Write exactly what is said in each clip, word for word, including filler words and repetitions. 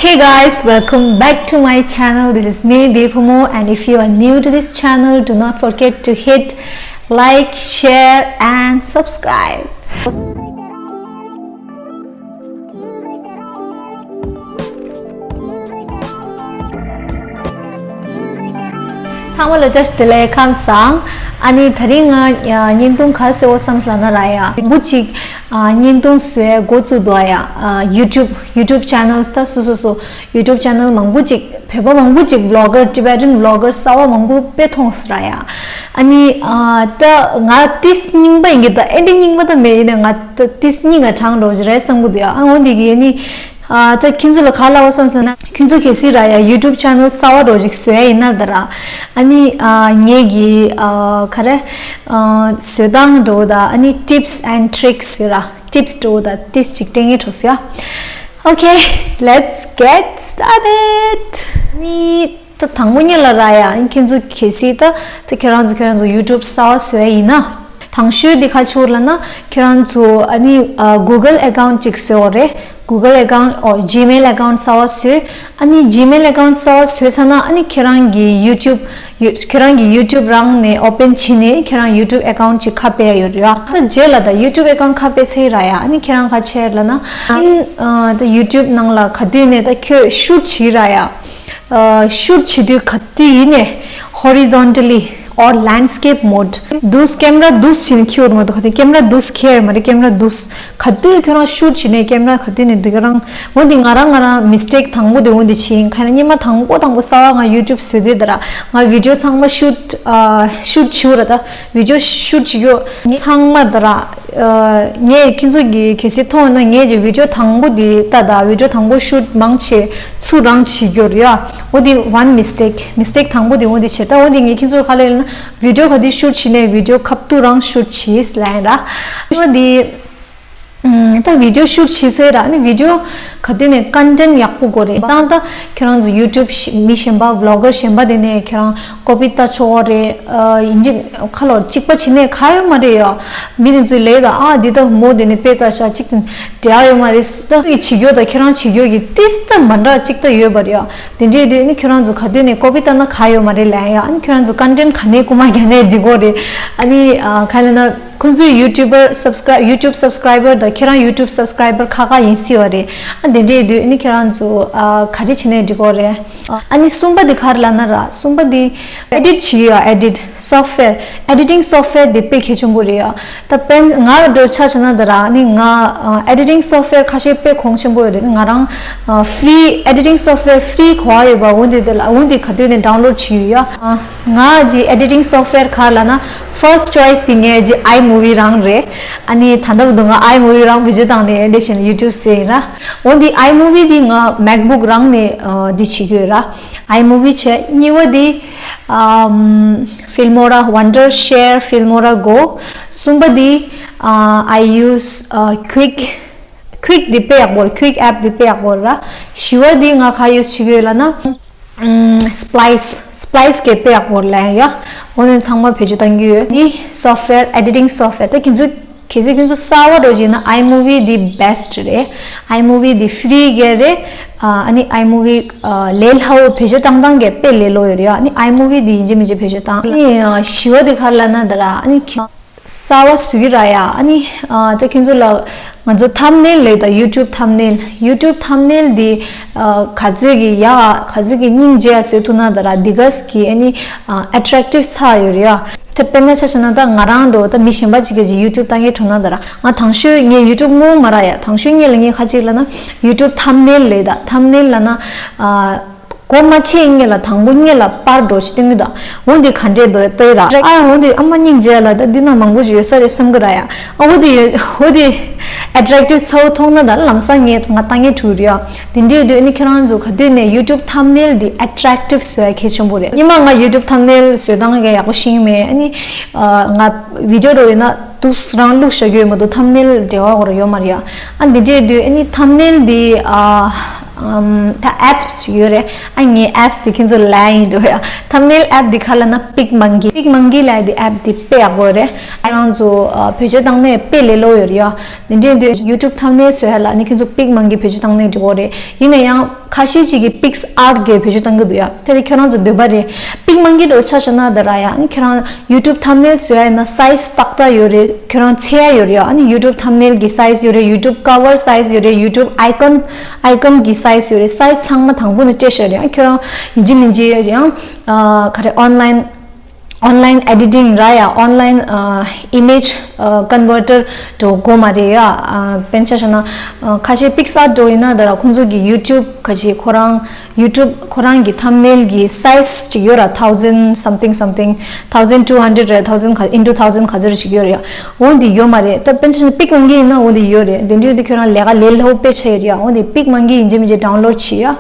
Hey guys, welcome back to my channel. This is me, Biphumo, and if you are new to this channel, do not forget to hit like, share, and subscribe. ཚང་མ་ལ་བཀྲ་ཤིས་བདེ་ལེགས། ཁམས་བཟང་། ཨ་ནི་དེ་རིང་ང་ཨ་བརྙན་ཐུང་ག་བཟོ་བསམ་ལབ་ན་ར་ཡ། མང་པོ་ཅིག་ཨ་བརྙན་ཐུང་བཟོས་འགོ་བཙུགས་འདུག་ཡ། ཨ་YouTube YouTube channels ད་སོ་སོ་སོ་YouTube channel མང་པོ་ཅིག་བོད་པ་མང་པོ་ཅིག་vlogger Tibetan vlogger གསར་པ་མང་པོ་དཔེ་མཐོང་སོང་ར་ཡ། ཨ་ནི་ཨ་ད་ང་ཏིས་རྙིང་པ་ཡིན་གྱི། ད་ཨེ་འདྲ་རྙིང་པ་ད་མེད། ཡིན་ནའི་ང་ད་ཏིས་སྙིང་ང་དྲང་འགྲོ་གི་རེད་བསམ་གྱི་འདུག་ཡ། ཨ་འོ་འདི་གི་ཨ་ནི། ཨ་ད་ཁྱེད་ཚོ་ལ་ག་ལབ་བསམ་ཟེར་ན། ཁྱེད་ཚོ་གལ་སྲིད་ར་ཡ་YouTube channel གསར་པ་འདྲ་ཅིག་བཟོ་ཡ་ཡིན་ན་ད་ར། ཨ་ནི་ཨ་ངེད་ཀྱི་ཨ་ག་རེ་ཨ་བཟོ་སྟངས་འདྲ་བོ་དང་ཨ་ནི་tips and tricks ཟེར་ར། tips འདྲ་བོ་དང་tips ཅིག་སྤྲད་ངེས་འགྲོ་སོང་ཡ། Okay, let's get started. ནི་ད་དང་པོ་ཉིད་ལ་ར་ཡ། ཨ་ནི་ཁྱེད་ཚོ་གལ་སྲིད་ད་ད་ཁྱེད་རང་ཚོ་ཁྱེད་རང་ཚོ་YouTube གསར་པ་བཟོ་ཡ་ཡིན་ན། དང་ཤོས་འདི་ག་ཆོར་ལབ་ན། ཁྱེད་རང་ཚོ་ཨ་ནི་ཨ་Google account ཅིག་བཟོ་དགོས་རེད། Google account or Gmail account གསར་པ་བཟོས། ཨ་ནི་Gmail account གསར་པ་བཟོས་ཚར་ན་ཨ་ནི་ཁྱེད་རང་གི་YouTube ཁྱེད་རང་གི་YouTube རང་ནས་open བྱས་ནས་ཁྱེད་རང་YouTube account ཅིག་ཁ་ཕྱེ་ཡ་ཡོད་རེད་ཡ། ད་རྗེས་ལ་ད་YouTube account ཁ་ཕྱེ་ཚར་ར་ཡ། ཨ་ནི་ཁྱེད་རང་ག་བྱེད་ལབ་ན། ཨ་ནི་ཨ་ད་YouTube ནང་ལ་ག་དུས་ནས་ད་ཁྱོད་shoot བྱེད་ར་ཡ། ཨ་shoot བྱེད་དུས་ག་དུས་ཡིན་ནའི་horizontally or landscape mode དུས་camera དུས་བྱས་ནས་འཁྱེར་ཡོད་མ་གཏོགས། ག་དུས་camera དུས་འཁྱེར་ཡོད་མ་རེད། camera དུས་ག་དུས་ཁྱོད་རང་shoot བྱས་ནས་camera ག་དུས་ནས་འདི་ག་རང་། འོ་འདི་ང་རང་ང་རང་mistake དང་པོ་དེ་འོ་འདི་བྱས་ཡིན། ག་ནས་སྔོན་མ་དང་པོ་དང་པོ་གསར་པ་ང་YouTube བཟོས་དུས་ད་ར་ང་video ཚང་མ་shoot ཨ་shoot བྱེད་ར། ད་video shoot བྱེད་རྒྱུ་ངས་ཚང་མ་ད་ར། ཨ་ངས་ཁྱེད་ཚོ་གི་གལ་སྲིད་མཐོང་ན་ངས་ཀྱི་video དང་པོ་འདི་ལྟ། ད་video དང་པོ་shoot མང་ཆེ་ཚུར་རང་བྱེད་རྒྱུ་རེད་ཡ། འོ་འདི་one mistake mistake དང་པོ་འདི་འོ་འདི་བྱས། ད་འོ་འདི་ངས་ཁྱེད་ཚོར་ག་ལབ་ཡོད་ན། video ག་དུས་shoot བྱས་ནས་video ཁ་ཐུག་རང་shoot བྱས་ལབ་ཡིན་ར། འོ་འདི་ཨམ་ད་video shoot བྱས་ཚར་ར། ཨ་ནི་video ག་དུས་ནས་content ཡག་པོ་དགོས་རེད། བྱས་ཙང་ད་ཁྱེད་རང་ཚོ་YouTube ཤ- མི་གཞན་པ་vlogger གཞན་པ་དེ་ནས་ཁྱེད་རང་copy ལྟ་ཆོག་གི་རེད། ཨ་ཡིན་གཅིག་ཁ་ལོ་གཅིག་པ་བྱས་ནས་ག་ཡོད་མ་རེད་ཡ། མི་དེ་ཚོས་ལབ་ད། ཨ་འདི་ད་མོ་དེ་ནས་དཔེ་ལྟ་ཤག་གཅིག་དང་འབྲེལ་བ་ཡོད་མ་རེད། ད་ཁྱེད་ཚོ་གི་བྱེད་རྒྱུ་དང་ཁྱེད་རང་བྱེད་རྒྱུ་གི་ཏིས་ད་མ་འདྲ་གཅིག་ད་ཡོད་པ་རེད་ཡ། དེ་འདྲས་དུས་ཨ་ནི་ཁྱེད་རང་ཚོ་ག་དུས་ནས་copy ལྟ་ན་ག་ཡོད་མ་རེད་ལབ་ཡ། ཨ་ནི་ཁྱེད་རང་ཚོ་content ག་ནས་རྐུ་མ་རྒྱག་ནས་འགྲིག་གོ་རེད། ཨ་ནི་ཨ་ག་ལབ་ན། ཁོང་ཚོའི་YouTuber subscribe YouTube subscriber དང་ཁྱེད་རང་YouTube subscriber ཁག་ཁག་ཡིན་སྲིད་པ་རེད། ཨ་དེ་འདྲས་དུས་ཨ་ནི་ཁྱེད་རང་ཚོ་ཨ་ག་རེ་བྱས་ནས་འགྲིག་གོ་རེད། ཨ་ནི་གསུམ་པ་དེ་ག་རེ་ལབ་ན་ར། གསུམ་པ་དེ་edit བྱེད་ཡ། edit software editing software དེ་དཔེ་གལ་ཆེན་པོ་རེད་ཡ། ད་དཔེར་ན་ང་འདྲ་ཆ་བཞག་ན་ད་ར་ཨ་ནི་ང་ཨ་editing software ཁ་ཤས་དཔེ་གོང་ཆེན་པོ་ཡོད་རེད། ང་རང་ཨ་free editing software free གོ་བ་ཡོད་པ། འོ་འདི་དེ་ལ་འོ་འདི་ག་དུས་ནས་download བྱས་ཡོད་ཡ། ཨ། ང་གི་editing software ག་རེ་ལབ་ན། first choice དེ་ངའི་གི་iMovie རང་རེད། ཨ་ནི་ད་ལྟ་བར་དུ་ང་iMovie རང་བེད་སྤྱོད་བཏང་ནས་འདི་བྱས་ནས་YouTube བཟོས་ཡིན་ར། འོ་འདི་iMovie དེ་ང་MacBook རང་ནས་ཨ་འདི་བྱེད་ཀྱི་ཡོད་ར། iMovie བྱས། གཉིས་པ་དེ་ཨམ་Filmora Wondershare Filmora Go། གསུམ་པ་དེ་ཨ་I use ཨ་Quik Quik དེ་དཔེ་ཡག་པོ་རེད། Quik app དེ་དཔེ་ཡག་པོ་རེད་ར། བཞི་པ་དེ་ང་ག་use བྱེད་ཀྱི་ཡོད་ལབ་ན། ཨམ་Splice Splice གི་དཔེ་ཡག་པོ་ལབ་ཡ། འོ་ནི་ཚང་མ་བེད་སྤྱོད་གཏང་གི་ཡོད། ནི་software editing software ད་ཁྱེད་ཚོ་གལ་སྲིད་ཁྱེད་ཚོ་གསར་པ་འདྲ་ཅིག་ཡིན་ན་iMovie འདི་best རེད། iMovie འདི་free གི་རེད། ཨ་ནི་iMovie ཨ་ལས་སླ་བོ། བེད་སྤྱོད་བཏང་སྟངས་གི་དཔེ་ལས་སླ་བོ་ཡོད་རེད་ཡ། ཨ་ནི་iMovie འདི་ཡིན་གཅིག་མིན་གཅིག་བེད་སྤྱོད་བཏང་། ཨ་ནི་ཨ་བཞི་པ་དེ་ག་རེ་ལབ་ན་ད་ར་ཨ་ནི་ཁྱེད་གསར་པ་བཟོ་གི་ར་ཡ། ཨ་ནི་ཨ་ད་ཁྱེད་ཚོ་ལ་ང་ཚོ་thumbnail ལབ་ད། YouTube thumbnail YouTube thumbnail འདི་ཨ་ག་ཚོད་ཀྱི་ཡག་ག་ཚོད་ཀྱི་སྙིང་རྗེ་ཡ་བཟོ་ཐུབ་ན་ད་ར་འདི་ག་གི་ཨ་ནི་ཨ་attractive ཚ་ཡོད་རེད་ཡ། ད་དཔེར་ན་ཆ་བཞག་ན་ད་ང་རང་འདྲ་བོ་ད་མི་གཞན་པ་ཅིག་གིས་ཅིག་YouTube ལྟ་མཁན་བྱུང་ན་ད་ར་ང་དང་ཤོས་ངས་YouTube སྔོན་མ་ར་ཡ། དང་ཤོས་སྔོན་ལ་ངས་ག་ཅིག་ལབ་ན་YouTube thumbnail ལབ་ད། thumbnail ལབ་ན་ཨ། སྒོ་མ་ཕྱེ་སྔོན་ལ་དང་པོ་སྔོན་ལ་པར་འདྲ་ཞིག་སྟོན་གྱི་འདུག་འོ་འདི་ག་འདྲས་འདུག་ལྟོས་ར། ཨ་འོ་འདི་ཨ་མ་སྙིང་རྗེ་ལ། ད་འདི་ན་མང་པོ་ཞིག་ཡོད་ས་རེད་བསམ་གྱི་ར་ཡ། ཨ་འོ་འདི་ཡོད། འོ་འདི་attractive ཚ་བོ་མཐོང་ན་ད་ལམ་སང་ངས་ང་ལྟ་མཁན་འགྲོ་གི་རེད་ཡ། དེ་འདྲས་ཡོད་དུས་ཨ་ནི་ཁྱེད་རང་ཚོ་ག་དུས་ནས་YouTube thumbnail འདི་attractive བཟོ་ཡ་གལ་ཆེན་པོ་རེད། སྔོན་མ་ང་YouTube thumbnail བཟོ་སྟངས་ཀྱི་ཡག་པོ་ཤེས་ཀྱི་མེད། ཨ་ནི་ཨ་ང་video འདྲ་བོ་ཡིན་ན་དུས་རང་བླུགས་བཞག་གི་ཡོད་མ་གཏོགས་thumbnail འབྲེལ་བ་འོ་ར་ཡོད་མ་རེད་ཡ། ཨ་འདི་འདྲས་ཡོད་དུས་ཨ་ནི་thumbnail འདི་ཨ། ཨམ་ད་apps ཞིག་ཡོད་རེད། ཨ་ངའི་apps དེ་ཁྱེད་ཚོ་ལ་ཡིན་འགྲོ་ཡ། thumbnail app དེ་ག་ལབ་ན་PicMonkey PicMonkey ལབ་དེ་app དེ་དཔེ་ཡག་པོ་རེད། ཨ་རང་ཚོ་ཨ་བེད་སྤྱོད་བཏང་ནས་དཔེ་ལས་སླ་པོ་ཡོད་རེད་ཡ། དེ་འདྲས་དུས་YouTube thumbnail བཟོ་ཡ་ལ་ནི་ཁྱེད་ཚོ་PicMonkey བེད་སྤྱོད་བཏང་ནས་འགྲིག་གོ་རེད། ཡིན་ན་ཡང་། ཁ་ཤས་ཅིག་གིས་པིགས་ཨརཊ་གི་བེད་སྤྱོད་གཏང་གི་འདུག་ཡ། དེ་དེ་ཁྱོད་རང་ཚོ་འདོད་པ་རེད། པིག་མང་གི་འགྲོ་ཆ་བཞག་ན་ད་ར་ཡ། ཨ་ནི་ཁྱོད་རང་ཡུ་ཊུབ་ཐམ་ནེལ་བཟོ་ཡ་ཡིན་ན་སའི་ཛི་ཏག་ཏག་ཡོད་རེད། ཁྱོད་རང་འཚོལ་ཡ་ཡོད་རེད་ཡ། ཨ་ནི་ཡུ་ཊུབ་ཐམ་ནེལ་གི་སའི་ཛི་ཡོད་རེད། ཡུ་ཊུབ་ཀ་བར་སའི་ཛི་ཡོད་རེད། ཡུ་ཊུབ་ཨའི་ཀོན་ཨའི་ཀོན་གི་སའི་ཛི་ཡོད་རེད། སའི་ཛི་ཚང་མ་དང་པོ་ནས་སྤྲད་བཞག་རེད། ཨ་ཁྱོད་རང་ཡིན་གཅིག་མིན་གཅིག་ཡང་ཨ་ག་རེ་ཨོན་ལའིན་ཨོན་ལའིན་ཨེ་ཌི་ཊིང་ར་ཡ། ཨོན་ལའིན་ཨ་ཨི་མེཇ་ཨ་ཀོན་བར་ཊར་འགྲོ་དགོས་མ་རེད་ཡ། ཨ་དཔེར་ན་ཆ་བཞག་ན་ཨ་ཁ་ཤས་པིགས་ཨརཊ་འགྲོ་ཡིན་ན་ད་ར་ཁོང་ཚོ་གི་ཡུ་ཊུབ་ག་ཅིག་ཁོ་རང་ཡུ་ཊུབ་ཁོ་རང་གི་ཐམ་ནེལ་གི་སའི་ཛི་ཅིག་ཡོད་ར། ཐའུ་ཟན་སམ་ཐིང་སམ་ཐིང་ཐའུ་ཟན་ཊུ་ཧན་ཌེ་ཌི་རེད། ཐའུ་ཟན་ག་ཨིན་ཊུ་ཐའུ་ཟན་ག་ཚོད་རེ་ཞིག་ཡོད་རེད་ཡ། འོ་འདི་ཡོད་མ་རེད། ད་དཔེར་ན་ཆ་བཞག་ན་པིག་མང་གི་ཡིན་ན་འོ་འདི་ཡོད་རེད། དེ་འདྲའི་འདི་ཁྱོད་རང་ལས་ཀ་ལས་སླ་པོ་དཔེ་ཆ་ཡོད་རེད་ཡ། འོ་འདི་པིག་མང་གི་ཡིན་གཅིག་མིན་གཅིག་ཌའུན་ལོཌ་བྱེད་ཡ།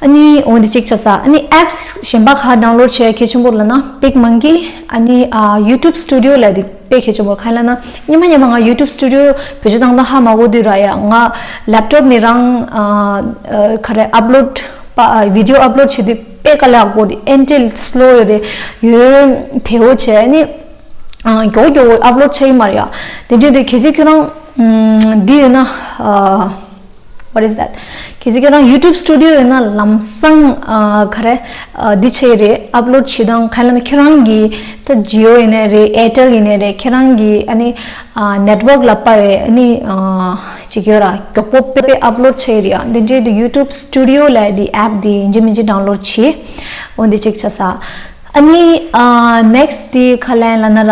ཨ་ནི་འོ་འདི་གཅིག་ཆགས་ས། ཨ་ནི་ཨེབ་སི་གཞན་པ་ག་ཌའུན་ལོཌ་བྱེད་ཡ་གལ་ཆེན་པོ་ལབ་ན་པིག་མང་གི། ཨ་ནི་ཨ་ཡུ་ཊུབ་སི་ཊུ་ཌི་ཡོ་ལབ་དེ་དཔེ་གལ་ཆེན་པོ། གང་ལབ་ན་སྔོན་མ་སྔོན་མ་ང་ཡུ་ཊུབ་སི་ཊུ་ཌི་ཡོ་བེད་སྤྱོད་བཏང་སྟངས་ཧ་མ་གོ་དུས་ར་ཡ། ང་ལེབ་ཊོབ་ནས་རང་ཨ་ཨ་ག་རེ་ཨབ་ལོཌ་པ་ཨ་བི་ཌི་ཡོ་ཨབ་ལོཌ་བྱེད་དུས་དཔེ་དཀའ་ལས་ཁག་པོ་རེད། ཨེ་འདྲ་སི་ལོ་ཡོད་རེད། ཡོད་དེ་འོ་བྱས། ཨ་ནི་ཨ་མགྱོགས་མགྱོགས་ཨབ་ལོཌ་བྱེད་ཀྱི་མ་རེད་ཡ། དེ་འདྲ་དུས་གལ་སྲིད་ཁྱོད་རང་ཨ་འདི་ཡོད་ན་ཨ། What is that? གལ་སྲིད་ཁྱེད་རང་ཡུ་ཊུབ་སི་ཊུ་ཌི་ཡོ་ཡོད་ན་ལམ་སང་ཨ་ག་རེ་ཨ་འདི་བྱེད་ཀྱི་རེད། ཨབ་ལོཌ་བྱེད་སྟངས། གང་ལབ་ན་ཁྱེད་རང་གི་ད་ཇི་ཡོ་ཡིན་ནའི་རེད། ཨེར་ཊེལ་ཡིན་ནའི་རེད། ཁྱེད་རང་གི་ཨ་ནི་ཨ་ནེཊ་ཝརཀ་ལ་དཔག་པའི་ཨ་ནི་ཨ་ཅིག་ཡོད་ར། མགྱོགས་པོ་དཔེ་དཔེ་ཨབ་ལོཌ་བྱེད་ཀྱི་རེད་ཡ། འདི་འདྲའི་དུས་ཡུ་ཊུབ་སི་ཊུ་ཌི་ཡོ་ལབ་དེ་ཨེབ་དེ་ཡིན་གཅིག་མིན་གཅིག་ཌའུན་ལོཌ་བྱེད། འོ་འདི་གཅིག་ཆགས་ས། ཨ་ནི་ཨ་ནེག་སི་ཊི་དེ་ག་ལབ་ན་ར་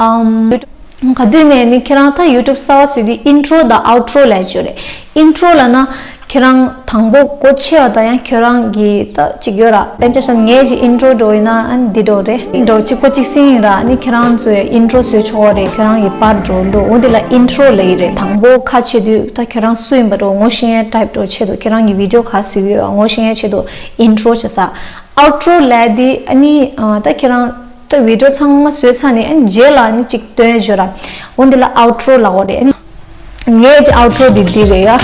ཨམ། ག་དུས་ནས་ནི་ཁྱེད་རང་ད་ཡུ་ཊུབ་གསར་པ་བཟོ་དུས་ཨིན་ཊྲོ་དང་ཨའུ་ཊྲོ་ལབ་ཡ་ཅིག་ཡོད་རེད། ཨིན་ཊྲོ་ལབ་ན་ཁྱེད་རང་དང་པོ་སྒོ་ཕྱེ་བ་དང་ཡང་ཁྱེད་རང་གི་ད་ཅིག་ཡོད་ར། དཔེར་ན་ཆ་བཞག་ན་ངའི་ཅིག་ཨིན་ཊྲོ་འདྲ་ཡིན་ན་ཨ་འདི་འདྲ་རེད། འདྲ་གཅིག་པ་གཅིག་སེ་ཡིན་ར། ཨ་ནི་ཁྱེད་རང་ཚོས་ཨིན་ཊྲོ་བཟོས་ཆོག་རེད། ཁྱེད་རང་གི་པར་འདྲ་འདྲ་འོ་འདི་ལ་ཨིན་ཊྲོ་ལབ་ཡི་རེད། དང་པོ་ཁ་ཕྱེ་དུས་ད་ཁྱེད་རང་སུ་ཡིན་པ་འདྲ་ངོ་ཤེས་ཡ་ཊའིབ་འདྲ་བྱེད་དུས། ཁྱེད་རང་གི་བི་ཌི་ཡོ་ག་བཟོ་གི་ཡོད་ངོ་ཤེས་ཡ་ཆེད་དུ་ཨིན་ཊྲོ་བྱེད་ས། ཨའུ་ཊྲོ་ལབ་དེ་ཨ་ནི་ཨ་ད་ཁྱེད་རང་ད་བི་ཌི་ཡོ་ཚང་མ་བཟོས་ཚར་ནས་ཨ་ནི་རྗེས་ལ་ཨ་ནི་གཅིག་སྟོན་ཞོར་ར། འོ་འདི་ལ་ཨའུ་ཊྲོ་ལབ་དགོས་རེད། ཨ་ནི་ངའི་ཨའུ་ཊྲོ་འདི་འདི་རེད་ཡ།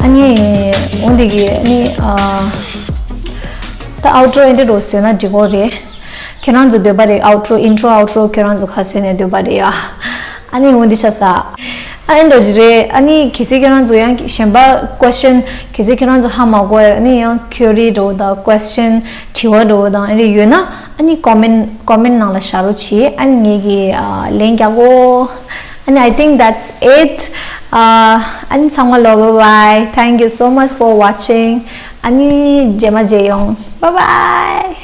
ཨ་ནི་འོ་འདི་གི་ཨ་ནི་ཨ་ད་ཨའུ་ཊྲོ་ཨེ་འདྲ་བཟོས་ན་འགྲིག་གོ་རེད། ཁྱེད་རང་ཚོ་འདོད་པ་རེད། ཨའུ་ཊྲོ་ཨིན་ཊྲོ་ཨའུ་ཊྲོ་ཁྱེད་རང་ཚོ་ག་བཟོས་ནས་འདོད་པ་རེད་ཡ། ཨ་ནི་འོ་འདི་ཆགས་ས། ཨ་ནི་འདྲ་ཅིག་རེད། ཨ་ནི་གལ་སྲིད་ཁྱེད་རང་ཚོ་ཡང་གཞན་པ་ཀོ་ཤན་གལ་སྲིད་ཁྱེད་རང་ཚོ་ཧ་མ་གོ་ཡ། ཨ་ནི་ཡང་ཁྱོ་རི་འདྲ་བོ་དང་ཀོ་ཤན་དྲི་བ་འདྲ་བོ་དང་ཨ་ནི་ཡོད་ན་ཨ་ནི་ཀོ་མེན་ཀོ་མེན་ནང་ལ་བཞག་རོགས་གྱིས། ཨ་ནི་ངེད་ཀྱིས་ཨ་ལན་རྒྱག་གོ། ཨ་ནི་I think that's it. ཨ་ནི་ཚང་མ་ལོ་bye bye. Thank you so much for watching. ཨ་ནི་རྗེས་མ་མཇལ་ཡོང་། Bye bye.